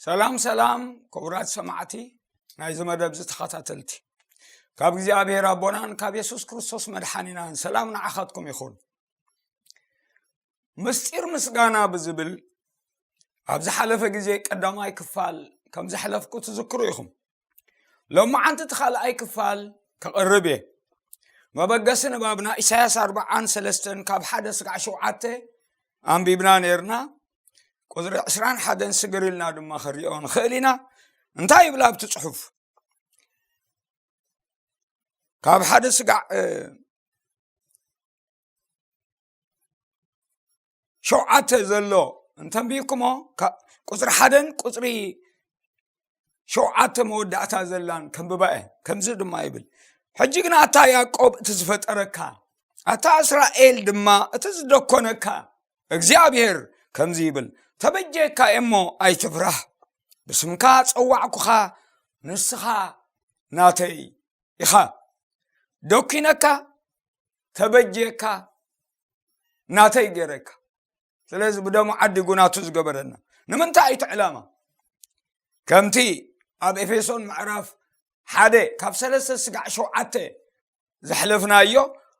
ሰላም ሰላም ክቡራት ሰማዕቲ ናይዚ መደብ ዝተኸታተልቲ፣ ካብ እግዚኣብሔር ኣቦናን ካብ የሱስ ክርስቶስ መድሓኒናን ሰላም ንዓኻትኩም ይኹን። ምስጢር ምስጋና ብዝብል ኣብ ዝሓለፈ ግዜ ቀዳማይ ክፋል ከም ዘሕለፍኩ ትዝክሩ ኢኹም። ሎማዓንቲ እቲ ካልኣይ ክፋል ከቕርብ እየ። መበገሲ ንባብና ኢሳያስ ኣርብዓን ሰለስተን ካብ ሓደ ስጋዕ ሸውዓተ ኣንቢብና ነይርና። ቁፅሪ ዕስራን ሓደን ስግር ኢልና ድማ ክንሪኦ ንኽእል ኢና። እንታይ ይብል ኣብቲ ጽሑፍ? ካብ ሓደ ስጋዕ ሸውዓተ ዘሎ እንተንቢብኩሞ፣ ቁፅሪ ሓደን ቁፅሪ ሸውዓተ መወዳእታ ዘላን ከንብባ እየ። ከምዚ ድማ ይብል፣ ሕጂ ግና ኣታ ያዕቆብ እቲ ዝፈጠረካ፣ ኣታ እስራኤል ድማ እቲ ዝደኮነካ እግዚኣብሔር ከምዚ ይብል፣ ተበጀካ እሞ ኣይትፍራህ፣ ብስምካ ጸዋዕኩኻ፣ ንስኻ ናተይ ኢኻ። ደኪነካ፣ ተበጀካ፣ ናተይ ገይረካ። ስለዚ ብደሙ ዓዲጉ ናቱ ዝገበረና። ንምንታይ እቲ ዕላማ? ከምቲ ኣብ ኤፌሶን ምዕራፍ ሓደ ካብ ሰለስተ ስጋዕ ሸውዓተ ዘሕለፍናዮ፣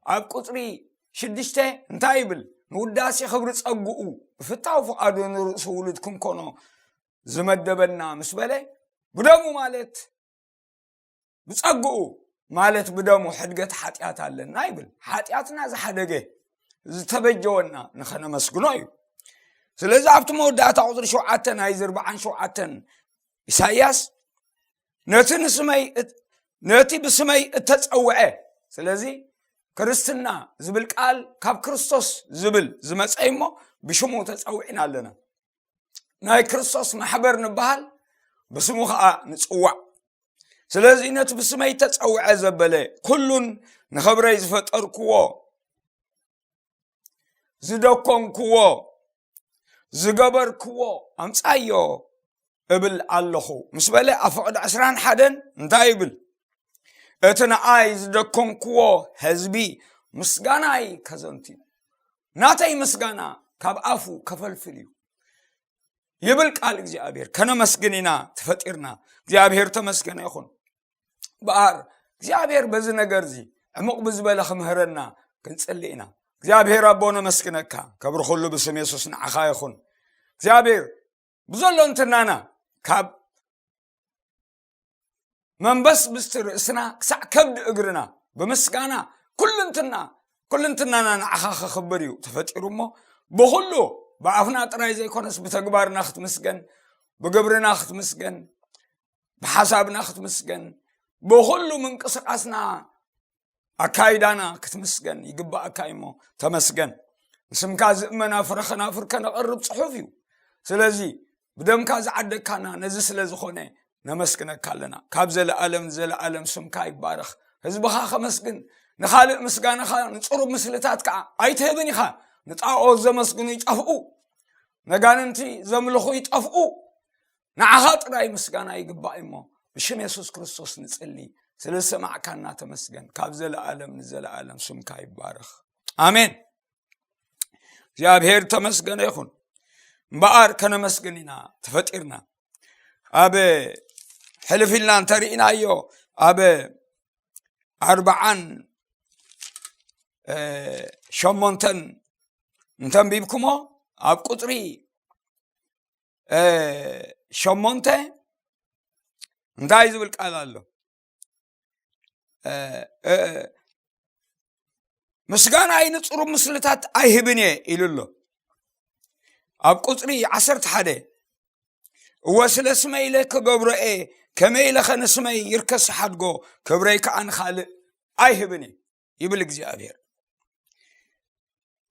ኣብ ቁፅሪ ሽዱሽተ እንታይ ይብል? ንውዳሴ ክብሪ ጸግኡ ብፍታው ፍቓዱ ንርእሱ ውሉድ ክንኮኖ ዝመደበና ምስ በለ፣ ብደሙ ማለት ብጸግኡ ማለት ብደሙ ሕድገት ሓጢኣት ኣለና ይብል። ሓጢኣትና ዝሓደገ ዝተበጀወና ንኸነመስግኖ እዩ። ስለዚ ኣብቲ መወዳእታ ቁፅሪ ሸውዓተ ናይዚ ኣርብዓን ሸውዓተን ኢሳይያስ፣ ነቲ ንስመይ እት-፣ ነቲ ብስመይ እተጸውዐ። ስለዚ ክርስትና ዝብል ቃል ካብ ክርስቶስ ዝብል ዝመጸ እሞ ብሽሙ ተጸዊዕና ኣለና። ናይ ክርስቶስ ማሕበር ንበሃል፣ ብስሙ ኸዓ ንጽዋዕ። ስለዚ ነቲ ብስመይ ተጸውዐ ዘበለ ኩሉን ንኸብረይ ዝፈጠርክዎ፣ ዝደኮንክዎ፣ ዝገበርክዎ ኣምጻዮ እብል ኣለኹ ምስ በለ፣ ኣብ ፍቕዲ ዕስራን ሓደን እንታይ ይብል? እቲ ንኣይ ዝደኮንክዎ ህዝቢ ምስጋናይ ከዘንቱ እዩ። ናተይ ምስጋና ካብ ኣፉ ከፈልፍል እዩ ይብል ቃል እግዚኣብሔር። ከነመስግን ኢና ተፈጢርና። እግዚኣብሔር ተመስገነ ይኹን። በኣር እግዚኣብሔር በዚ ነገር እዚ ዕሙቕ ብዝበለ ክምህረና ክንጽሊ ኢና። እግዚኣብሔር ኣቦ ነመስግነካ። ክብሪ ኩሉ ብስም የሱስ ንዓኻ ይኹን። እግዚኣብሔር ብዘሎ እንትናና ካብ መንበስ ብስቲ ርእስና ክሳዕ ከብዲ እግርና ብምስጋና ኩልንትና ኩልንትናና ንዓኻ ከኽብር እዩ ተፈጢሩ እሞ ብኹሉ ብኣፍና ጥራይ ዘይኮነስ ብተግባርና ክትምስገን፣ ብግብርና ክትምስገን፣ ብሓሳብና ክትምስገን፣ ብኹሉ ምንቅስቃስና ኣካይዳና ክትምስገን ይግባኣካ እሞ ተመስገን። ንስምካ ዝእመና ፍረ ከናፍር ከነቐርብ ጽሑፍ እዩ። ስለዚ ብደምካ ዝዓደግካና ነዚ ስለ ዝኾነ ነመስግነካ ኣለና። ካብ ዘለኣለም ንዘለኣለም ስምካ ይባረኽ። ህዝብኻ ከመስግን፣ ንኻልእ ምስጋናኻ ንጽሩብ ምስልታት ከዓ ኣይትህብን ኢኻ። ንጣኦት ዘመስግኑ ይጠፍኡ፣ ነጋንንቲ ዘምልኹ ይጠፍኡ። ንዓኻ ጥራይ ምስጋና ይግባእ እሞ ብሽም የሱስ ክርስቶስ ንጽሊ። ስለ ዝሰማዕካና ተመስገን። ካብ ዘለኣለም ንዘለኣለም ስምካ ይባረኽ። ኣሜን። እግዚኣብሔር ተመስገነ ይኹን። እምበኣር ከነመስግን ኢና ተፈጢርና። ኣብ ሕልፍ ኢልና እንተርኢናዮ ኣብ ኣርብዓን እ፣ ሸሞንተን እንተንቢብኩሞ ኣብ ቁፅሪ እ፣ ሸሞንተ እንታይ ዝብል ቃል ኣሎ? እ፣ እ፣ ምስጋናይ ንፅሩብ ምስልታት ኣይህብን እየ ኢሉ ኣሎ። ኣብ ቁፅሪ ዓሰርተ ሓደ፣ እወ ስለ ስመይ ኢለ ክገብሮ እየ፣ ከመይ ኢለኸ ንስመይ ይርከስ ሓድጎ፣ ክብረይ ከዓ ንኻልእ ኣይህብን እየ ይብል እግዚኣብሔር።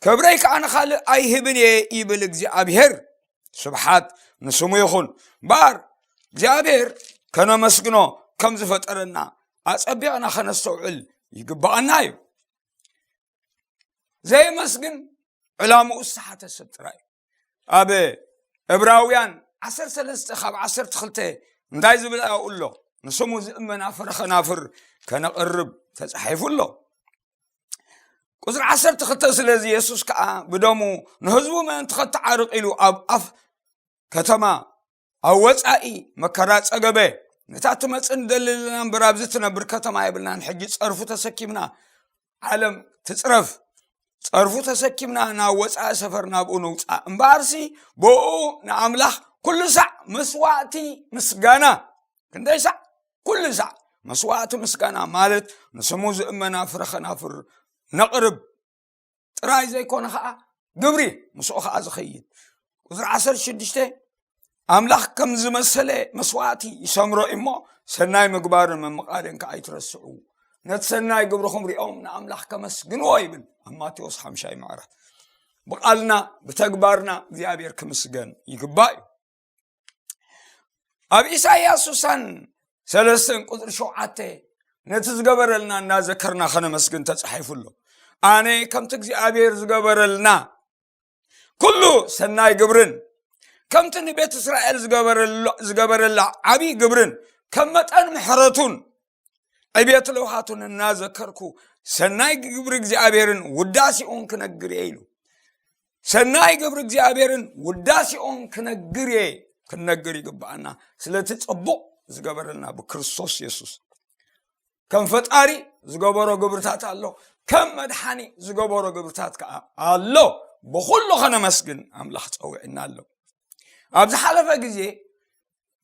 ክብረይ ከዓ ንኻልእ ኣይህብን እየ ይብል እግዚኣብሔር። ስብሓት ንስሙ ይኹን። እምበኣር እግዚኣብሔር ከነመስግኖ ከም ዝፈጠረና ኣጸቢቕና ከነስተውዕል ይግባኣና እዩ። ዘየመስግን ዕላምኡ ዝተሓተ ሰብ ጥራይ እዩ። ኣብ ዕብራውያን ዓሰርተ ሰለስተ ካብ ዓሰርተ ክልተ እንታይ ዝብል ኣብኡ ኣሎ? ንስሙ ዝእመና ፍረ ኸናፍር ከነቕርብ ተጻሒፉ ኣሎ። ቁፅሪ ዓሰርተ ክልተ፣ ስለዚ የሱስ ከዓ ብደሙ ንህዝቡ ምእንቲ ኸተዓርቕ ኢሉ ኣብ ኣፍ ከተማ ኣብ ወፃኢ መከራ ፀገበ። ነታ ትመፅእ ንደሊ ኣለና እምበር ኣብዚ ትነብር ከተማ የብልናን። ሕጂ ፀርፉ ተሰኪምና ዓለም ትፅረፍ፣ ፀርፉ ተሰኪምና ናብ ወፃኢ ሰፈር ናብኡ ንውፃእ እምበኣርሲ ብኡ ንኣምላኽ ኩሉ ሳዕ መስዋእቲ ምስጋና፣ ክንደይ ሳዕ? ኩሉ ሳዕ መስዋእቲ ምስጋና ማለት ንስሙ ዝእመና ፍረ ኸናፍር ነቕርብ ጥራይ ዘይኮነ ኸዓ ግብሪ ምስኡ ኸዓ ዝኸይድ። ቁፅሪ ዓሰርተ ሽዱሽተ ኣምላኽ ከም ዝመሰለ መስዋእቲ ይሰምሮ እሞ ሰናይ ምግባርን ምምቓልን ከዓ ኣይትረስዑ፣ ነቲ ሰናይ ግብርኹም ሪኦም ንኣምላኽ ከመስግንዎ ይብል ኣብ ማቴዎስ ሓምሻይ ምዕራፍ። ብቓልና ብተግባርና እግዚኣብሔር ክምስገን ይግባእ እዩ። ኣብ ኢሳይያስ ስሳን ሰለስተን ቁፅሪ ሸውዓተ ነቲ ዝገበረልና እናዘከርና ከነመስግን ተፃሒፉ ኣሎ። ኣነ ከምቲ እግዚኣብሔር ዝገበረልና ኩሉ ሰናይ ግብርን ከምቲ ንቤት እስራኤል ዝገበረላ ዓብዪ ግብርን ከም መጠን ምሕረቱን ዕቤት ለውሃቱን እናዘከርኩ ሰናይ ግብሪ እግዚኣብሔርን ውዳሴኡን ክነግር እየ ኢሉ። ሰናይ ግብሪ እግዚኣብሔርን ውዳሴኡን ክነግር እየ፣ ክንነግር ይግብኣና። ስለቲ ጽቡቕ ዝገበረልና ብክርስቶስ የሱስ ከም ፈጣሪ ዝገበሮ ግብርታት ኣሎ፣ ከም መድሓኒ ዝገበሮ ግብርታት ከዓ ኣሎ። ብኩሉ ከነመስግን ኣምላኽ ጸዊዕና ኣሎ። ኣብ ዝሓለፈ ግዜ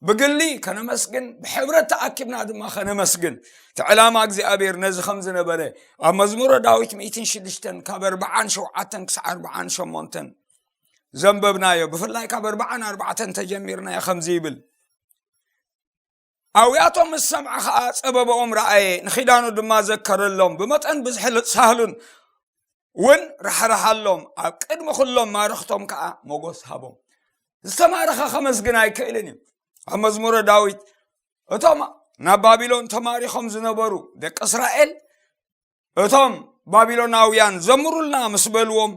ብግሊ ከነመስግን ብሕብረት ተኣኪብና ድማ ከነመስግን እቲ ዕላማ እግዚኣብሔር ነዚ ከም ዝነበረ ኣብ መዝሙረ ዳዊት ሚእትን ሽዱሽተን ካብ ኣርባዓን ሸውዓተን ክሳዕ ኣርባዓን ሸሞንተን ዘንበብናዮ። ብፍላይ ካብ ኣርባዓን ኣርባዕተን ተጀሚርናዮ ከምዚ ይብል። ኣውያቶም ምስ ሰምዐ ኸዓ ጸበባኦም ረኣየ፣ ንኺዳኑ ድማ ዘከረሎም፣ ብመጠን ብዝሒ ሳህሉን እውን ራሕራሃሎም፣ ኣብ ቅድሚ ኩሎም ማረኽቶም ከዓ ሞጎስ ሃቦም። ዝተማረኸ ከመስግን ኣይክእልን እዩ። ኣብ መዝሙረ ዳዊት እቶም ናብ ባቢሎን ተማሪኾም ዝነበሩ ደቂ እስራኤል እቶም ባቢሎናውያን ዘምሩልና ምስ በልዎም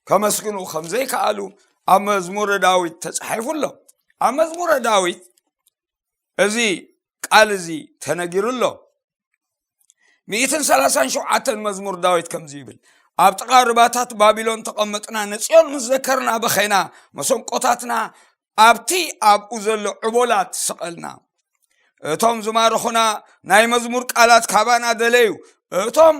ከመስግኑ ከም ዘይከኣሉ ኣብ መዝሙረ ዳዊት ተጻሒፉ ኣሎ። ኣብ መዝሙረ ዳዊት እዚ ቃል እዚ ተነጊሩ ኣሎ። ሚእትን ሰላሳን ሸውዓተን መዝሙር ዳዊት ከምዚ ይብል፣ ኣብ ጥቓ ርባታት ባቢሎን ተቐመጥና፣ ንጽዮን ምስ ዘከርና በኸይና፣ መሰንቆታትና ኣብቲ ኣብኡ ዘሎ ዕቦላት ሰቐልና። እቶም ዝማረኹና ናይ መዝሙር ቃላት ካባና ደለዩ። እቶም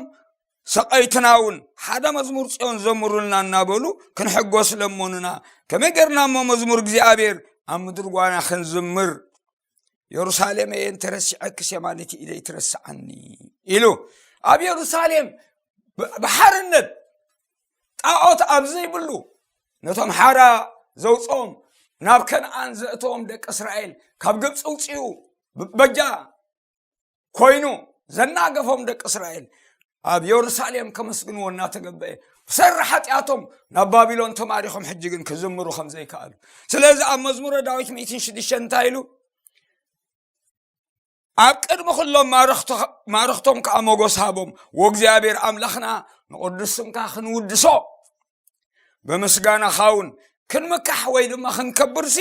ሰቐይትና እውን ሓደ መዝሙር ጽዮን ዘምሩልና እናበሉ ክንሕጎስ ለመኑና። ከመይ ጌርና እሞ መዝሙር እግዚኣብሔር ኣብ ምድሪ ጓና ክንዝምር? የሩሳሌመየ እንተረሲዐክስ የማነይቲ ኢደይ ትረስዓኒ ኢሉ። ኣብ የሩሳሌም ብ-፣ ብሓርነት ጣዖት ኣብ ዘይብሉ ነቶም ሓራ ዘውፅኦም ናብ ከነኣን ዘእተዎም ደቂ እስራኤል ካብ ግብፂ ውፅኡ ብ-፣ በጃ ኮይኑ ዘናገፎም ደቂ እስራኤል ኣብ የሩሳሌም ከመስግንዎ እናተገበአ ብሰሪ ሓጢኣቶም ናብ ባቢሎን ተማሪኾም ሕጂ ግን ክዝምሩ ከም ዘይከኣሉ። ስለዚ ኣብ መዝሙረ ዳዊት ሚእትን ሽዱሽተን እንታይ ኢሉ? ኣብ ቅድሚ ኩሎም ማረኽቶ-፣ ማረኽቶም ከዓ ሞጎስ ሃቦም። ወእግዚኣብሔር ኣምላኽና ንቕዱስ ስምካ ክንውድሶ ብምስጋናኻ እውን ክንምካሕ ወይ ድማ ክንከብርሲ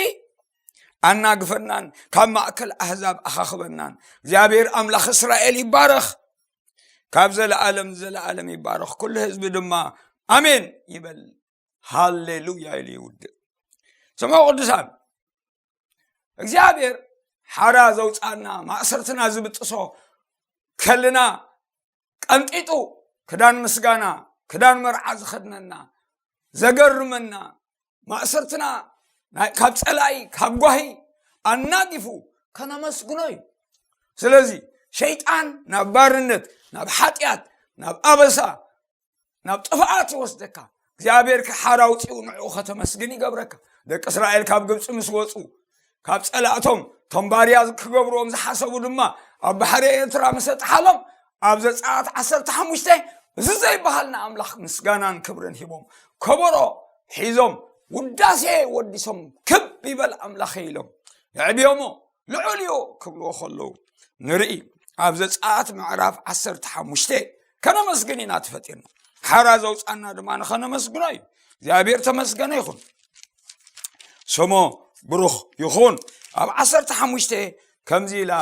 ኣናግፈናን ካብ ማእከል ኣህዛብ ኣኻኽበናን። እግዚኣብሔር ኣምላኽ እስራኤል ይባረኽ፣ ካብ ዘለኣለም ንዘለኣለም ይባረኽ። ኩሉ ህዝቢ ድማ ኣሜን ይበል፣ ሃሌሉያ ኢሉ ይውድእ። ስምዑ ቅዱሳን፣ እግዚኣብሔር ሓራ ዘውፃና ማእሰርትና ዝብጥሶ ከልና ቀንጢጡ ክዳን ምስጋና ክዳን መርዓ ዝኸድነና ዘገርመና ማእሰርትና ናይ-፣ ካብ ፀላኢ ካብ ጓሂ ኣናጊፉ ከነመስግኖ እዩ። ስለዚ ሸይጣን ናብ ባርነት ናብ ሓጢኣት ናብ ኣበሳ ናብ ጥፍኣት ይወስደካ። እግዚኣብሔር ከሓር ኣውፂኡ ንዕኡ ከተመስግን ይገብረካ። ደቂ እስራኤል ካብ ግብፂ ምስ ወፁ ካብ ፀላእቶም ቶም ባርያ ክገብርዎም ዝሓሰቡ ድማ ኣብ ባሕሪ ኤርትራ ምስ ኣጥሓሎም ኣብ ዘፀኣት ዓሰርተ ሓሙሽተ እዚ ዘይበሃል ንኣምላኽ ምስጋናን ክብርን ሂቦም ከበሮ ሒዞም ውዳሴ ወዲሶም ክብ ይበል ኣምላኸ ኢሎም የዕብዮሞ ልዑል እዩ ክብልዎ ከለዉ ንርኢ። ኣብ ዘፀኣት ምዕራፍ ዓሰርተ ሓሙሽተ ከነመስግን ኢና ተፈጢርና። ሓራ ዘውፃና ድማ ንኸነመስግኖ እዩ። እግዚኣብሔር ተመስገነ ይኹን፣ ስሙ ብሩኽ ይኹን። ኣብ ዓሰርተ ሓሙሽተ ከምዚ ኢላ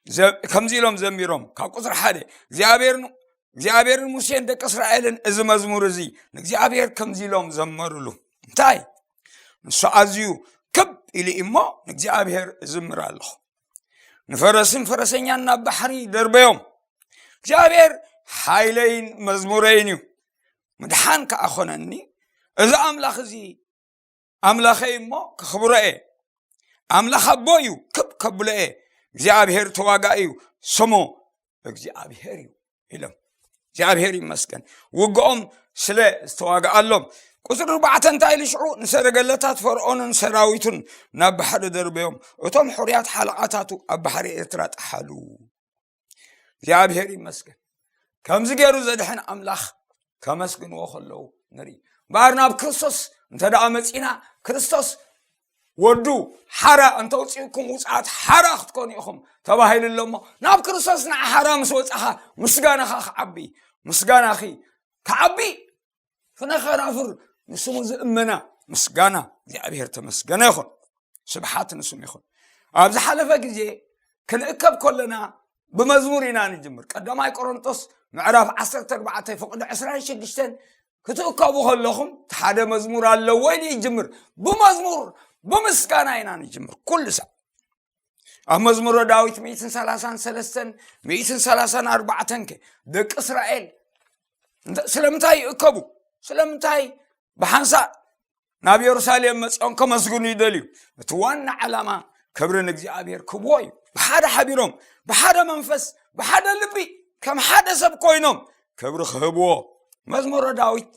ዘ-፣ ከምዚ ኢሎም ዘሚሮም ካብ ቁፅሪ ሓደ እግዚኣብሔር ን-፣ እግዚኣብሔርን ሙሴን ደቂ እስራኤልን እዚ መዝሙር እዚ ንእግዚኣብሔር ከምዚ ኢሎም ዘመሩሉ። እንታይ? ንሱ ኣዝዩ ክብ ኢሉ እሞ ንእግዚኣብሔር እዝምር ኣለኹ። ንፈረስን ፈረሰኛን ናብ ባሕሪ ደርበዮም። እግዚኣብሔር ሓይለይን መዝሙረይን እዩ፣ ምድሓን ከዓ ኾነኒ። እዚ ኣምላኽ እዚ ኣምላኸይ እሞ ከኽብሮ እየ። ኣምላኽ ኣቦ እዩ፣ ክብ ከብሎ እየ። እግዚኣብሔር ተዋጋኢ እዩ፣ ስሙ እግዚኣብሔር እዩ ኢሎም። እግዚኣብሔር ይመስገን፣ ውግኦም ስለ ዝተዋግኣሎም። ቁፅሪ ኣርባዕተ እንታይ ኢሉ ሽዑ? ንሰረገለታት ፈርዖንን ሰራዊቱን ናብ ባሕሪ ደርበዮም፣ እቶም ሕሩያት ሓለቓታቱ ኣብ ባሕሪ ኤርትራ ጠሓሉ። እግዚኣብሔር ይመስገን፣ ከምዚ ገይሩ ዘድሕን ኣምላኽ ከመስግንዎ ከለዉ ንርኢ። እምበኣር ናብ ክርስቶስ እንተ ደኣ መጺና፣ ክርስቶስ ወዱ ሓራ እንተውፅእኩም ውፅኣት ሓራ ክትኮኑ ኢኹም ተባሂሉ ኣሎ እሞ፣ ናብ ክርስቶስ ንዓ ሓራ ምስ ወፃኻ ምስጋናኻ ክዓቢ፣ ምስጋናኺ ክዓቢ፣ ፍነ ኸናፍር ንስሙ ዝእመና ምስጋና እግዚኣብሔር ተመስገነ ይኹን። ስብሓት ንስሙ ይኹን። ኣብ ዝሓለፈ ግዜ ክንእከብ ከለና ብመዝሙር ኢና ንጅምር። ቀዳማይ ቆሮንቶስ ምዕራፍ ዓሰርተ ኣርባዕተ ፍቕዲ ዕስራን ሽዱሽተን ክትእከቡ ከለኹም እቲ ሓደ መዝሙር ኣለዎ ኢሉ ይጅምር። ብመዝሙር፣ ብምስጋና ኢና ንጅምር ኩሉ ሳዕ። ኣብ መዝሙረ ዳዊት ሚእትን ሰላሳን ሰለስተን፣ ሚእትን ሰላሳን ኣርባዕተን ከ ደቂ እስራኤል እንተ-፣ ስለምንታይ ይእከቡ? ስለምንታይ ብሓንሳእ ናብ የሩሳሌም መጺኦም ከመስግኑ ይደልዩ? እቲ ዋና ዓላማ ክብሪ ንእግዚኣብሔር ክብዎ እዩ። ብሓደ ሓቢሮም፣ ብሓደ መንፈስ፣ ብሓደ ልቢ፣ ከም ሓደ ሰብ ኮይኖም ክብሪ ክህብዎ። መዝሙረ ዳዊት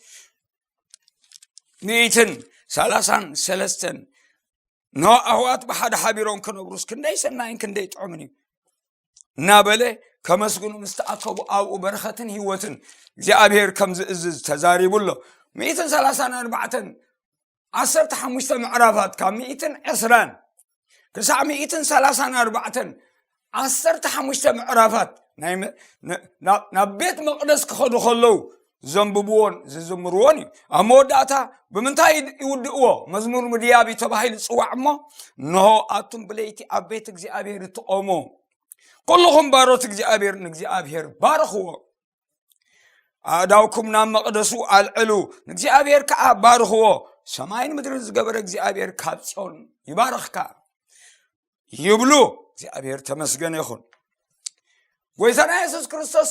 ሚእትን ሰላሳን ሰለስተን፣ "ኖ ኣሕዋት ብሓደ ሓቢሮም ክነብሩስ ክንደይ ሰናይን ክንደይ ጥዑምን እዩ" እናበለ ከመስግኑ ምስ ተኣከቡ ኣብኡ በረኸትን ህይወትን እግዚኣብሔር ከም ዝእዝዝ ተዛሪቡ ኣሎ። ሚእትን ሰላሳን ኣርባዕተን፣ ዓሰርተ ሓሙሽተ ምዕራፋት ካብ ሚእትን ዕስራን ክሳዕ ሚእትን ሰላሳን ኣርባዕተን፣ ዓሰርተ ሓሙሽተ ምዕራፋት ናይ መ-፣ ነ-፣ ናብ፣ ናብ ቤት መቕደስ ክኸዱ ከለዉ ዘንብብዎን ዝዝምርዎን እዩ። ኣብ መወዳእታ ብምንታይ ይድ-፣ ይውድእዎ? መዝሙር ምድያብ እዩ ተባሂሉ ዝጽዋዕ እሞ፣ "እንሆ ኣቱም ብለይቲ ኣብ ቤት እግዚኣብሔር እትቖሙ፣ ኩልኹም ባሮት እግዚኣብሔር ንእግዚኣብሔር ባርኽዎ። ኣእዳውኩም ናብ መቕደሱ ኣልዕሉ፣ ንእግዚኣብሔር ከኣ ባርኽዎ። ሰማይን ምድርን ዝገበረ እግዚኣብሔር ካብ ጽዮን ይባርኽካ" ይብሉ። እግዚኣብሔር ተመስገነ ይኹን። ጎይታና የሱስ ክርስቶስ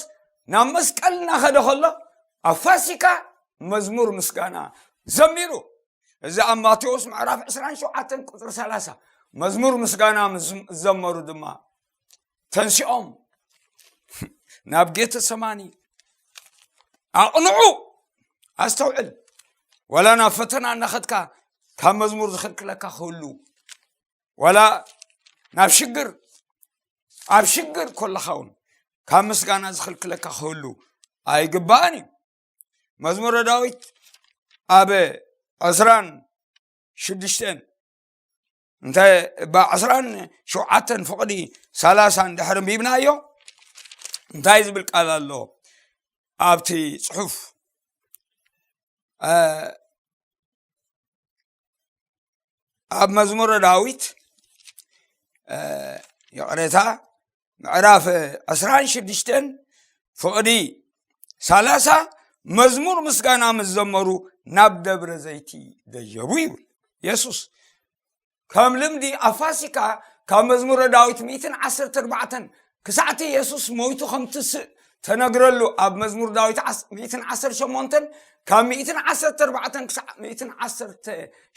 ናብ መስቀል እናኸደ ከሎ ኣብ ፋሲካ መዝሙር ምስጋና ዘሚሩ። እዚ ኣብ ማቴዎስ ምዕራፍ ዕስራን ሸውዓተን ቁጽሪ ሰላሳ። መዝሙር ምስጋና ምስ ዘመሩ ድማ ተንሲኦም ናብ ጌተ ሰማኒ ኣቕንዑ። ኣስተውዕል፣ ዋላ ናብ ፈተና እናኸድካ ካብ መዝሙር ዝኽልክለካ ክህሉ፣ ዋላ ናብ ሽግር፣ ኣብ ሽግር ኮለኻ እውን ካብ ምስጋና ዝኽልክለካ ክህሉ ኣይግባእን እዩ። መዝሙረ ዳዊት ኣብ ዕስራን ሽዱሽተን፣ እንታይ፣ እባ ዕስራን ሸውዓተን ፍቕዲ ሰላሳን ድሕሪ ኣንቢብናዮ፣ እንታይ ዝብል ቃል ኣሎ ኣብቲ ጽሑፍ? እ፣ ኣብ መዝሙረ ዳዊት፣ እ፣ ይቕሬታ፣ ምዕራፍ ዕስራን ሽዱሽተን ፍቕዲ ሰላሳ፣ "መዝሙር ምስጋና ምስ ዘመሩ ናብ ደብረ ዘይቲ ደየቡ" ይብል። የሱስ ከም ልምዲ ኣብ ፋሲካ ካብ መዝሙረ ዳዊት ሚእትን ዓሰርተ ኣርባዕተን ክሳዕቲ የሱስ ሞይቱ ከም ትስእ ተነግረሉ ኣብ መዝሙር ዳዊት ዓስ-፣ ሚእትን ዓሰርተ ሸሞንተን፣ ካብ ሚእትን ዓሰርተ ኣርባዕተን ክሳዕ ሚእትን ዓሰርተ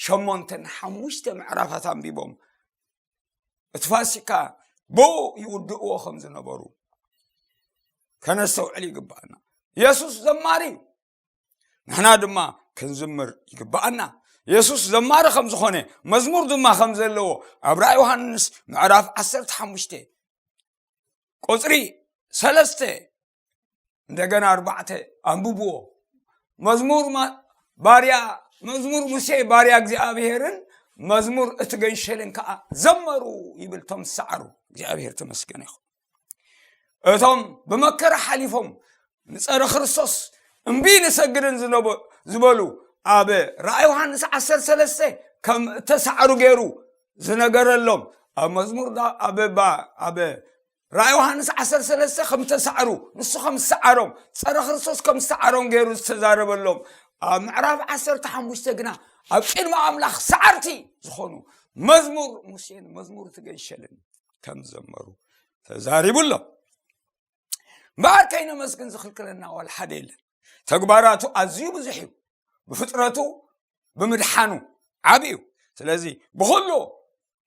ሸሞንተን ሓሙሽተ ምዕራፋት ኣንቢቦም እቲ ፋሲካ ብኡ ይውድእዎ ከም ዝነበሩ ከነስተውዕል ይግባኣና። የሱስ ዘማሪ እዩ። ንሕና ድማ ክንዝምር ይግባኣና። የሱስ ዘማሪ ከም ዝኾነ፣ መዝሙር ድማ ከም ዘለዎ ኣብ ራእይ ዮሃንስ ምዕራፍ ዓሰርተ ሓሙሽተ ቁጽሪ ሰለስተ እንደገና ኣርባዕተ ኣንብብዎ። መዝሙር ማ-፣ ባርያ፣ መዝሙር ሙሴ ባርያ እግዚኣብሔርን መዝሙር እቲ ገንሸልን ከኣ ዘመሩ ይብል። እቶም ዝሰዓሩ እግዚኣብሔር ተመስገነ ይኹን። እቶም ብመከራ ሓሊፎም ንጸረ ክርስቶስ እምቢ ንሰግድን ዝነበ-፣ ዝበሉ ኣብ ራእይ ዮሃንስ ዓሰርተ ሰለስተ ከም እተሳዕሩ ገይሩ ዝነገረሎም ኣብ መዝሙር ዳ-፣ ኣብ ባ-፣ ኣብ ራእይ ዮሃንስ ዓሰርተ ሰለስተ ከም እተሳዕሩ፣ ንሱ ከም ዝሰዓሮም፣ ጸረ ክርስቶስ ከም ዝሰዓሮም ገይሩ ዝተዛረበሎም፣ ኣብ ምዕራፍ ዓሰርተ ሓሙሽተ ግና ኣብ ቅድሚ ኣምላኽ ሰዓርቲ ዝኾኑ መዝሙር ሙሴን መዝሙር ትገይሸልን ከም ዘመሩ ተዛሪቡ ኣሎ። እምበኣር ከይነመስግን ዝኽልክለና ዋላ ሓደ የለን። ተግባራቱ ኣዝዩ ብዙሕ እዩ። ብፍጥረቱ ብምድሓኑ ዓቢ እዩ። ስለዚ ብኹሉ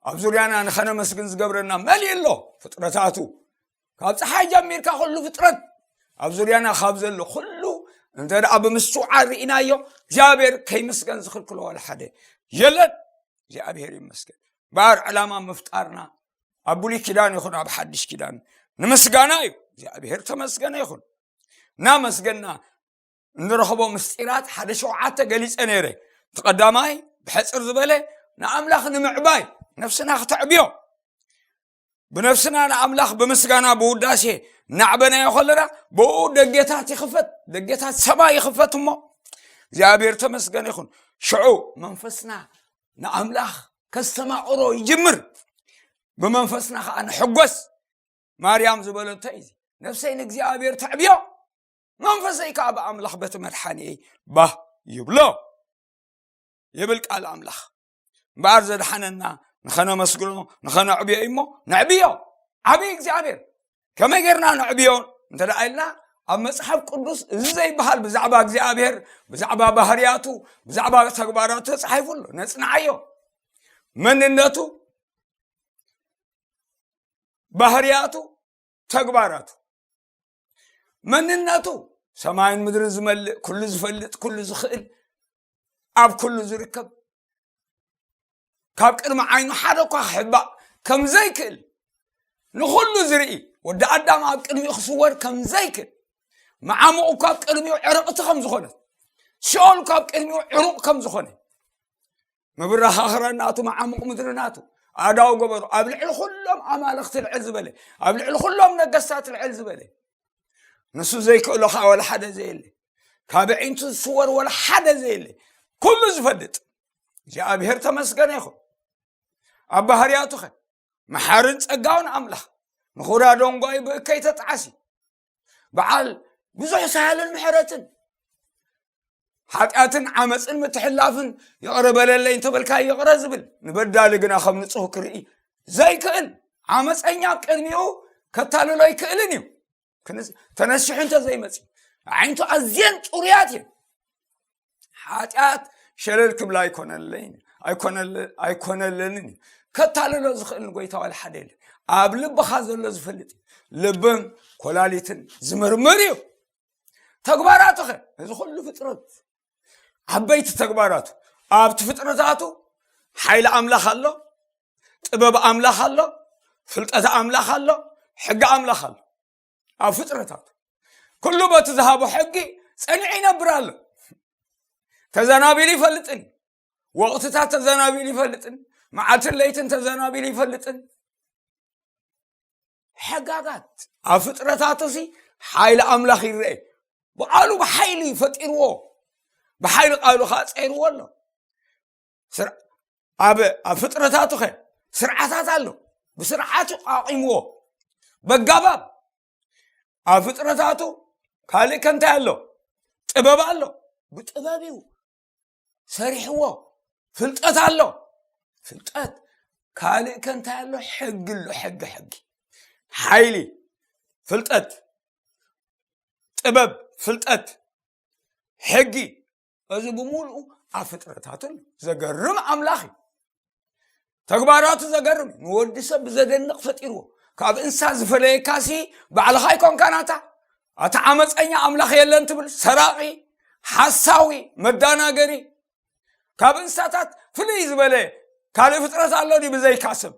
ኣብ ዙርያና ንኸነመስግን ዝገብረና መሊኡ ኣሎ። ፍጥረታቱ ካብ ፀሓይ ጀሚርካ ኩሉ ፍጥረት ኣብ ዙርያና ካብ ዘሎ ኩሉ እንተ ደኣ ብምስትውዓል ርኢናዮ እግዚኣብሔር ከይምስገን ዝኽልክሎ ዋላ ሓደ የለን። እግዚኣብሔር ይመስገን። እምበኣር ዕላማ ምፍጣርና ኣብ ብሉይ ኪዳን ይኹን ኣብ ሓድሽ ኪዳን ንምስጋና እዩ። እግዚኣብሔር ተመስገነ ይኹን። እናመስገና እንረኽቦ ምስጢራት ሓደ ሸውዓተ ገሊፀ ነይረ። እቲ ቀዳማይ ብሕፅር ዝበለ ንኣምላኽ ንምዕባይ ነፍስና ክተዕብዮ ብነፍስና ንኣምላኽ ብምስጋና ብውዳሴ እናዕበናዮ ከለና ብኡ ደጌታት ይኽፈት፣ ደጌታት ሰማይ ይኽፈት እሞ እግዚኣብሔር ተመስገን ይኹን። ሽዑ መንፈስና ንኣምላኽ ከስተማቕሮ ይጅምር። ብመንፈስና ከዓ ንሕጎስ። ማርያም ዝበለቶ እዩ። ነፍሰይ ንእግዚኣብሔር ተዕብዮ መንፈሰይ ከዓ ብኣምላኽ በቲ መድሓኒየይ ባህ ይብሎ ይብል ቃል ኣምላኽ። እምበኣር ዘድሓነና ንኸነመስግኖ ንኸነዕብዮ እዩ እሞ ነዕብዮ። ዓብዪ እግዚኣብሔር ከመይ ጌርና ነዕብዮ እንተ ደኣ ኢልና ኣብ መጽሓፍ ቅዱስ እዚ ዘይበሃል ብዛዕባ እግዚኣብሔር ብዛዕባ ባህርያቱ ብዛዕባ ተግባራቱ ተጻሒፉ ኣሎ። ነጽንዓዮ። መንነቱ ባህርያቱ ተግባራቱ መንነቱ ሰማይን ምድርን ዝመልእ ኩሉ ዝፈልጥ ኩሉ ዝኽእል ኣብ ኩሉ ዝርከብ ካብ ቅድሚ ዓይኑ ሓደ እኳ ክሕባእ ከም ዘይክእል ንኹሉ ዝርኢ ወዲ ኣዳም ኣብ ቅድሚኡ ክስወር ከም ዘይክእል መዓሙቕ እኳ ኣብ ቅድሚኡ ዕርቕቲ ከም ዝኾነት ሲኦል እኳ ኣብ ቅድሚኡ ዕሩቕ ከም ዝኾነ ምብራኻኽራ ናቱ መዓሙቕ ምድሪ ናቱ ኣዳው ገበሩ ኣብ ልዕሊ ኩሎም ኣማልኽቲ ልዕል ዝበለ ኣብ ልዕሊ ኩሎም ነገስታት ልዕል ዝበለ ንሱ ዘይክእሎ ከዓ ወላ ሓደ ዘየለ ካብ ዕንቱ ዝስወር ወላ ሓደ ዘየለ ኩሉ ዝፈልጥ እግዚኣብሔር ተመስገነ ይኹን ኣብ ባህርያቱ ኸ መሓርን ጸጋውን ኣምላኽ ንኹዳ ደንጓይ ብእከይ ተጣዓሲ በዓል ብዙሕ ሳህልን ምሕረትን ሓጢኣትን ዓመፅን ምትሕላፍን ይቕረ በለለይ እንተበልካ ይቕረ ዝብል ንበዳሊ ግና ከም ንፁህ ክርኢ ዘይክእል ዓመፀኛ ኣብ ቅድሚኡ ከታልሎ ኣይክእልን እዩ ተነሲሑ እንተዘይመፅ ዓይንቱ ኣዝየን ፅሩያት እየን ሓጢኣት ሸለል ክብላ ኣይኮነለይን ኣይኮነለንን እዩ ከታልሎ ዝኽእል ንጎይታ ዋላ ሓደ የለን ኣብ ልብኻ ዘሎ ዝፈልጥ እዩ ልብን ኮላሊትን ዝምርምር እዩ ተግባራቱ ኸ እዚ ኩሉ ፍጥረት ዓበይቲ ተግባራቱ ኣብቲ ፍጥረታቱ ሓይሊ ኣምላኽ ኣሎ ጥበብ ኣምላኽ ኣሎ ፍልጠት ኣምላኽ ኣሎ ሕጊ ኣምላኽ ኣሎ ኣብ ፍጥረታቱ ኩሉ በቲ ዝሃቦ ሕጊ ጸኒዑ ይነብር ኣሎ ተዘናቢሉ ይፈልጥን ወቕትታት ተዘናቢሉ ይፈልጥን መዓልትን ለይትን ተዘናቢሉ ይፈልጥን ሕጋጋት ኣብ ፍጥረታቱ ሲ ሓይሊ ኣምላኽ ይረአ ብቃሉ ብሓይሊ ፈጢርዎ ብሓይሊ ቃሉ ከዓ ፀይርዎ ኣሎ ኣብ ኣብ ፍጥረታቱ ኸ ስርዓታት ኣሎ ብስርዓቱ ኣቂምዎ በጋባብ ኣብ ፍጥረታቱ ካልእ ከ እንታይ ኣሎ ጥበብ ኣሎ ብጥበብ እዩ ሰሪሕዎ ፍልጠት ኣሎ ፍልጠት ካልእ ከ እንታይ ኣሎ ሕጊ ኣሎ ሕጊ ሕጊ ሓይሊ ፍልጠት ጥበብ ፍልጠት ሕጊ እዚ ብምሉኡ ኣብ ፍጥረታትን ዘገርም ኣምላኽ እዩ ተግባራቱ ዘገርም እዩ ንወዲ ሰብ ብዘደንቕ ፈጢርዎ ካብ እንስሳ ዝፈለየካሲ ባዕልኻ ኣይኮንካ ናታ ኣቲ ዓመፀኛ ኣምላኽ የለን ትብል ሰራቒ ሓሳዊ መዳናገሪ ካብ እንስሳታት ፍልይ ዝበለ ካልእ ፍጥረት ኣሎ ድዩ ብዘይካ ሰብ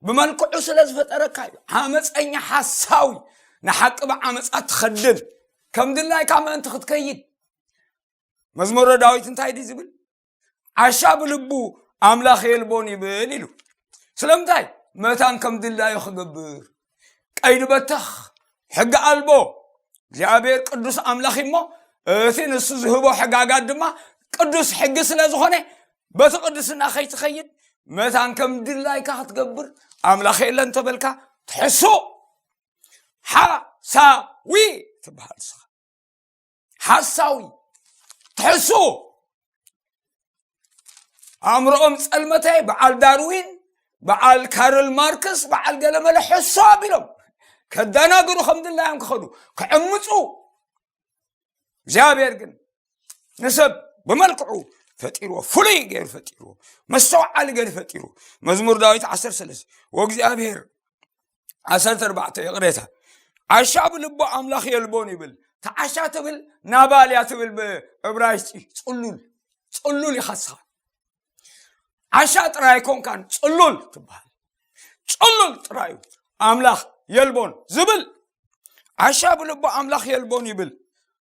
ብመልክዑ ስለ ዝፈጠረካ እዩ ዓመፀኛ ሓሳዊ ንሓቂ ብዓመፃ ትኸድን ከም ድላይካ ምእንቲ ክትከይድ መዝሙረ ዳዊት እንታይ ድዩ ዝብል ዓሻ ብልቡ ኣምላኽ የልቦን ይብል ኢሉ ስለምንታይ መታን ከም ድላዩ ክገብር ቀይዲ በተኽ ሕጊ ኣልቦ እግዚኣብሔር ቅዱስ ኣምላኽ እሞ እቲ ንሱ ዝህቦ ሕጋጋት ድማ ቅዱስ ሕጊ ስለ ዝኾነ በቲ ቅድስና ከይትኸይድ መታን ከም ድላይካ ክትገብር ኣምላኽ የለን ተበልካ ትሕሱ ሓሳዊ ትበሃል ስኻ ሓሳዊ ትሕሱ ኣእምሮኦም ጸልመታይ፣ በዓል ዳርዊን፣ በዓል ካርል ማርክስ፣ በዓል ገለመለ ሕሶ ኣቢሎም ከደናግሩ፣ ከም ድላዮም ክኸዱ ክዕምፁ፣ እግዚኣብሔር ግን ንሰብ ብመልክዑ ፈጢርዎ፣ ፍሉይ ገይሩ ፈጢርዎ፣ መስተውዓሊ ገይሩ ፈጢርዎ። መዝሙር ዳዊት ዓሰርተ ሰለስተ ወእግዚኣብሔር ዓሰርተ ኣርባዕተ፣ ይቕሬታ፣ ዓሻ ብልቡ ኣምላኽ የልቦን ይብል። ተዓሻ ትብል ናባል እያ ትብል ብዕብራይስጢ። ጽሉል፣ ጽሉል ይኸስኻ። ዓሻ ጥራይ ኣይኮንካን፣ ጽሉል ትበሃል። ጽሉል ጥራይ እዩ ኣምላኽ የልቦን ዝብል። ዓሻ ብልቡ ኣምላኽ የልቦን ይብል።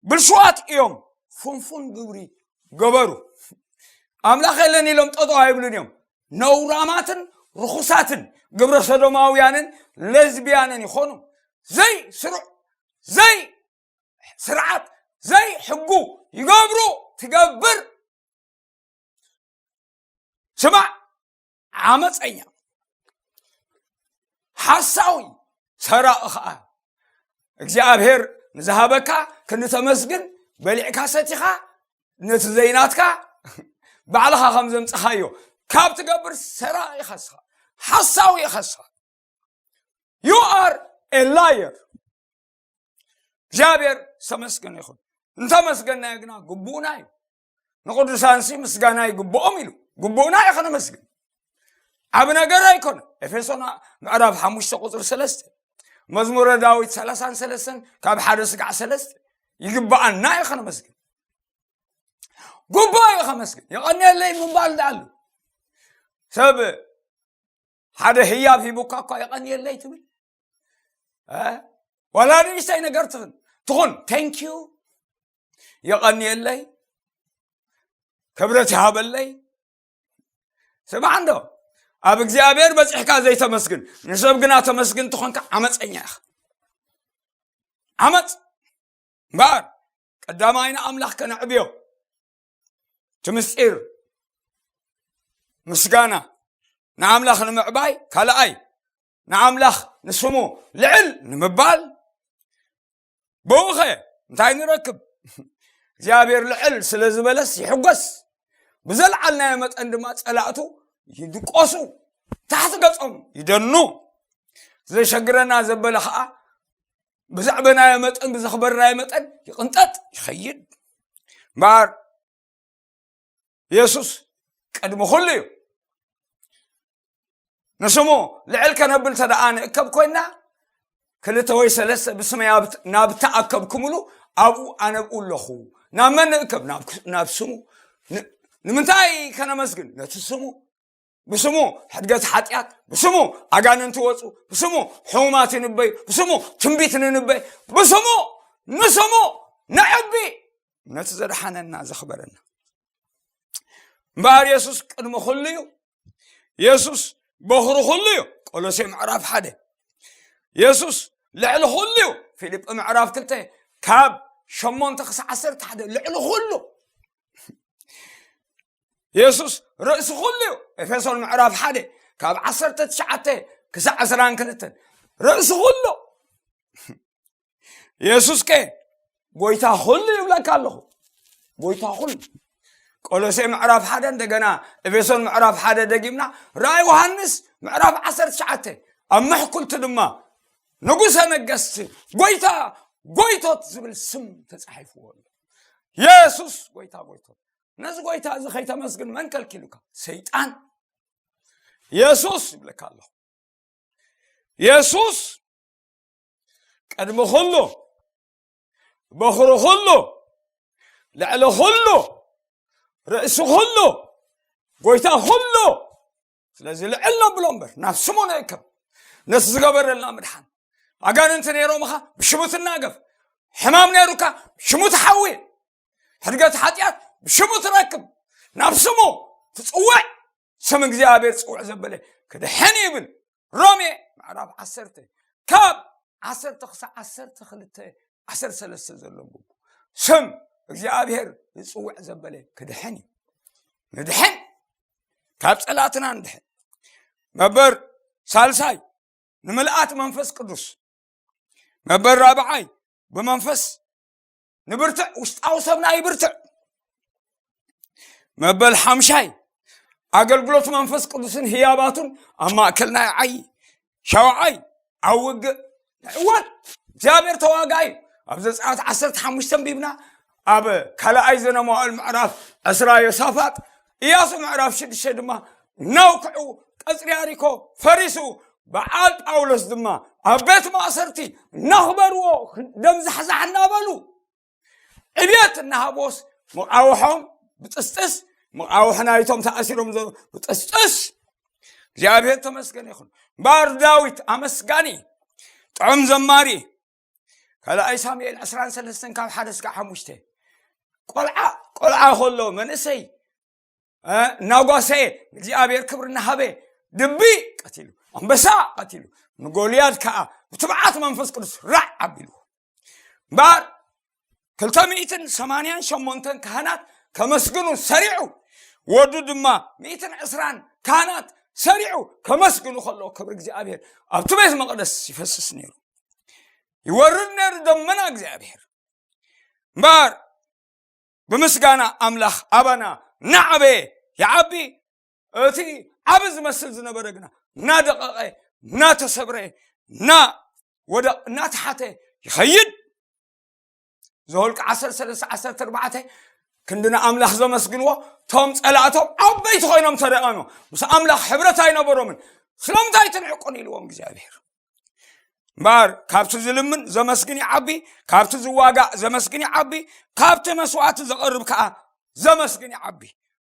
ብልሽዋት እዮም፣ ፍንፉን ግብሪ ገበሩ። ኣምላኽ የለን ኢሎም ጠጠው ኣይብሉን እዮም። ነውራማትን ርኹሳትን ግብረ ሰዶማውያንን ለዝቢያንን ይኾኑ። ዘይ ስሩዕ፣ ዘይ ስርዓት፣ ዘይ ሕጉ ይገብሩ፣ ትገብር። ስማዕ፣ ዓመፀኛ፣ ሓሳዊ፣ ሰራቒ ኸዓ። እግዚኣብሔር ንዝሃበካ ክንተመስግን፣ በሊዕካ ሰቲኻ ነቲ ዘይናትካ ባዕልኻ ከም ዘምፅኻዮ ካብ ትገብር ሰራቒ ኢኻ እስኻ፣ ሓሳዊ ኢኻ እስኻ። You are a liar። እግዚኣብሔር ዝተመስገነ ይኹን። እንተመስገናዮ ግና ግቡእና እዩ። ንቅዱሳንሲ ምስጋና ይግብኦም ኢሉ፣ ግቡእና እዩ ከነመስግን። ዓብ ነገር ኣይኮነ። ኤፌሶን ምዕራፍ ሓሙሽተ ቁፅሪ ሰለስተ፣ መዝሙረ ዳዊት ሰላሳን ሰለስተን ካብ ሓደ ስጋዕ ሰለስተ፣ ይግብኣና እዩ ከነመስግን። ግቡእ እዩ ከመስግን። የቐንየለይ ምባል ደኣ ኣሎ። ሰብ ሓደ ህያብ ሂቡካ እኳ የቐንየለይ ትብል። ዋላ ንእሽተይ ነገር ትኹን፣ ትኹን፣ thank you፣ የቐንየለይ፣ ክብረት ይሃበለይ። ስማዕ እንዶ፣ ኣብ እግዚኣብሔር በፂሕካ ዘይተመስግን፣ ንሰብ ግና ተመስግን ትኾንካ ዓመፀኛ ኢኻ። ዓመፅ። እምበኣር ቀዳማይ ንኣምላኽ ከነዕብዮ፣ እቲ ምስጢር ምስጋና ንኣምላኽ ንምዕባይ፣ ካልኣይ ንኣምላኽ ንስሙ ልዕል ንምባል። ብኡኸ እንታይ ንረክብ? እግዚኣብሔር ልዕል ስለ ዝበለስ ይሕጎስ፣ ብዘለዓልናዮ መጠን ድማ ጸላእቱ ይድቆሱ፣ ታሕቲ ገጾም ይደኑ። ዘሸግረና ዘበለ ኸዓ ብዘዕበናዮ መጠን፣ ብዘኽበርናዮ መጠን ይቕንጠጥ ይኸይድ። እምበኣር የሱስ ቅድሚ ኩሉ እዩ። ንስሙ ልዕል ከነብል ተደኣ ንእከብ ኮይና፣ ክልተ ወይ ሰለስተ ብስመይ ናብ ተኣከብኩምሉ ኣብኡ ኣነብኡ ኣለኹ። ናብ መን ንእከብ? ናብ ስሙ። ንምንታይ ከነመስግን? ነቲ ስሙ። ብስሙ ሕድገት ሓጢኣት፣ ብስሙ ኣጋንንቲ ወፁ፣ ብስሙ ሕሙማት ይንበዩ፣ ብስሙ ትንቢት ንንበይ፣ ብስሙ ንስሙ ነዕቢ። ነቲ ዘድሓነና ዘኽበረና። እምበኣር የሱስ ቅድሚ ኩሉ እዩ። የሱስ በኹሪ ኩሉ እዩ። ቆሎሴ ምዕራፍ ሓደ። የሱስ ልዕሊ ኩሉ እዩ። ፊልጲ ምዕራፍ ክልተ ካብ ሸሞንተ ክሳዕ ዓሰርተ ሓደ ልዕሊ ኩሉ። የሱስ ርእሲ ኩሉ እዩ። ኤፌሶን ምዕራፍ ሓደ ካብ ዓሰርተ ትሽዓተ ክሳዕ ዕስራን ክልተን ርእሲ ኩሉ። የሱስ ከ ጎይታ ኩሉ ይብለካ ኣለኹ። ጎይታ ኩሉ። ቆሎሴ ምዕራፍ ሓደ እንደገና ኤፌሶን ምዕራፍ ሓደ ደጊምና ራእይ ዮሃንስ ምዕራፍ ዓሰርተ ትሽዓተ ኣብ ምሕኩልቲ ድማ ንጉሰ ነገስት ጎይታ ጎይቶት ዝብል ስም ተጻሒፍዎ ኣሎ። የሱስ ጎይታ ጎይቶት። ነዚ ጎይታ እዚ ከይተመስግን መን ከልኪሉካ? ሰይጣን። የሱስ ይብለካ ኣለኹ። የሱስ ቅድሚ ኩሉ፣ በኹሪ ኩሉ፣ ልዕሊ ኩሉ፣ ርእሲ ኩሉ፣ ጎይታ ኩሉ። ስለዚ ልዕል ነብሎ እምበር ናብ ስሙ ንእከብ። ነቲ ዝገበረልና ምድሓን። ኣጋንንቲ ነይሮምኻ፣ ብሽሙ ትናገፍ። ሕማም ነይሩካ፣ ብሽሙ ትሓዊ። ሕድገት ሓጢኣት ብሽሙ ትረክብ። ናብ ስሙ ትጽውዕ። ስም እግዚኣብሔር ጽውዕ ዘበለ ክድሕን ይብል። ሮሜ ምዕራፍ ዓሰርተ ካብ ዓሰርተ ክሳብ ዓሰርተ ክልተ፣ ዓሰርተ ሰለስተ ዘሎ ብኡ ስም እግዚኣብሔር ዝጽውዕ ዘበለ ክድሕን እዩ። ንድሕን፣ ካብ ጸላእትና ንድሕን። መበር ሳልሳይ ንምልኣት መንፈስ ቅዱስ። መበር ራብዓይ ብመንፈስ ንብርትዕ፣ ውሽጣዊ ሰብና ይብርትዕ። መበል ሓምሻይ ኣገልግሎት መንፈስ ቅዱስን ህያባቱን ኣብ ማእከልና ይዓዪ። ሻውዓይ ኣብ ውግእ ንዕወት። እግዚኣብሔር ተዋጋኢ እዩ። ኣብ ዘጸኣት ዓሰርተ ሓሙሽተ ኣንቢብና፣ ኣብ ካልኣይ ዘነ መዋዕል ምዕራፍ ዕስራ ዮሳፋጥ፣ ኢያሱ ምዕራፍ ሽዱሽተ ድማ ነውክዑ፣ ቀጽሪ ያሪኮ ፈሪሱ፣ በዓል ጳውሎስ ድማ ኣብ ቤት ማእሰርቲ እናኽበርዎ፣ ደም ዛሕዛሕ እናበሉ ዕብየት እናሃቦስ፣ መቃውሖም ብጥስጥስ፣ መቃውሖ ናይቶም ተኣሲሮም ዘ- ብጥስጥስ። እግዚኣብሔር ተመስገን ይኹን። እምበኣር ዳዊት ኣመስጋኒ፣ ጥዑም ዘማሪ፣ ካልኣይ ሳሙኤል ዕስራን ሰለስተን ካብ ሓደ እስካብ ሓሙሽተ፣ ቆልዓ ቆልዓ ከሎ መንእሰይ፣ እ፣ እናጓሰየ ንእግዚኣብሔር ክብሪ እናሃበ፣ ድቢ ቀቲሉ፣ ኣንበሳ ቀቲሉ፣ ንጎልያድ ከዓ ብትብዓት መንፈስ ቅዱስ ራዕ ኣቢሉ። እምበኣር ክልተ ሚእትን ሰማንያን ሸሞንተን ካህናት ከመስግኑ ሰሪዑ፣ ወዱ ድማ ሚእትን ዕስራን ካህናት ሰሪዑ ከመስግኑ ከሎ፣ ክብሪ እግዚኣብሔር ኣብቲ ቤት መቕደስ ይፈስስ ነይሩ። ይወርድ ነይሩ ደመና እግዚኣብሔር። እምበኣር ብምስጋና ኣምላኽ ኣባና እናዓበየ ይዓቢ። እቲ ዓቢ ዝመስል ዝነበረ ግና እናደቐቐ፣ እናተሰብረ፣ እናወደቕ፣ እናተሓተ ይኸይድ። ዘኍልቁ ዓሰርተ ሰለስተ ዓሰርተ ኣርባዕተ፣ ክንዲ ንኣምላኽ ዘመስግንዎ፣ እቶም ጸላእቶም ዓበይቲ ኮይኖም ተደቐኑ፣ ምስ ኣምላኽ ሕብረት ኣይነበሮምን። ስለምንታይ ትንዕቁን ኢልዎም እግዚኣብሔር። እምበኣር ካብቲ ዝልምን ዘመስግን ይዓቢ፣ ካብቲ ዝዋጋእ ዘመስግን ይዓቢ፣ ካብቲ መስዋዕቲ ዘቕርብ ከኣ ዘመስግን ይዓቢ።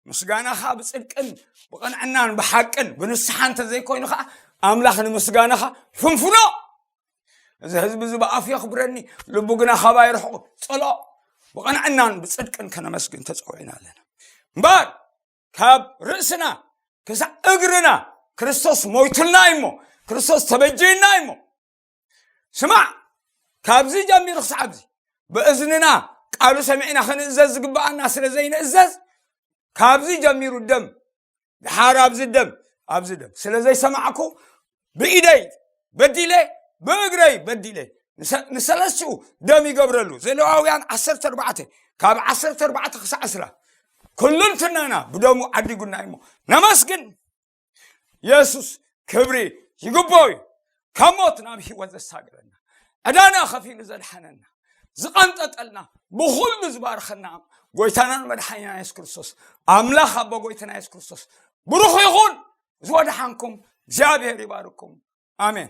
ምስጋናኻ ብጽድቅን ብቕንዕናን ብሓቅን ብንስሓ እንተዘይኮይኑ ከኣ፣ ኣምላኽ ንምስጋናኻ ፍንፍኖ። እዚ ህዝቢ እዚ ብኣፉ የኽብረኒ፣ ልቡ ግና ካባይ ርሑቕ። ጸሎ። ብቕንዕናን ብጽድቅን ከነመስግን ተጸዊዕና ኣለና። እምበኣር ካብ ርእስና ክሳዕ እግርና ክርስቶስ ሞይቱልና እዩሞ፣ ክርስቶስ ተበጅዩና እዩሞ። ስማዕ፣ ካብዚ ጀሚሩ ክሳዕ ኣብዚ ብእዝንና ቃሉ ሰሚዕና ክንእዘዝ ዝግብኣና ስለ ዘይንእዘዝ፣ ካብዚ ጀሚሩ ደም፣ ድሓር ኣብዚ ደም፣ ኣብዚ ደም ስለ ዘይሰማዕኩ፣ ብኢደይ በዲለ፣ ብእግረይ በዲለ፣ ንሰ-፣ ንሰለስቲኡ ደም ይገብረሉ። ዘሌዋውያን ዓሰርተ ኣርባዕተ፣ ካብ ዓሰርተ ኣርባዕተ ክሳዕ ዕስራ፣ ኩልንትናና ብደሙ ዓዲጉና እዩሞ፣ ነመስግን። የሱስ ክብሪ ይግባኦ እዩ። ካብ ሞት ናብ ህይወት ዘሳገረና፣ ዕዳና ከፊሉ ዘድሓነና፣ ዝቐንጠጠልና፣ ብኹሉ ዝባርኸና ጎይታናን መድሓኒና የሱስ ክርስቶስ፣ ኣምላኽ ኣቦ ጎይታና የሱስ ክርስቶስ ብሩኽ ይኹን። ዝወድሓንኩም እግዚኣብሔር ይባርኩም። ኣሜን።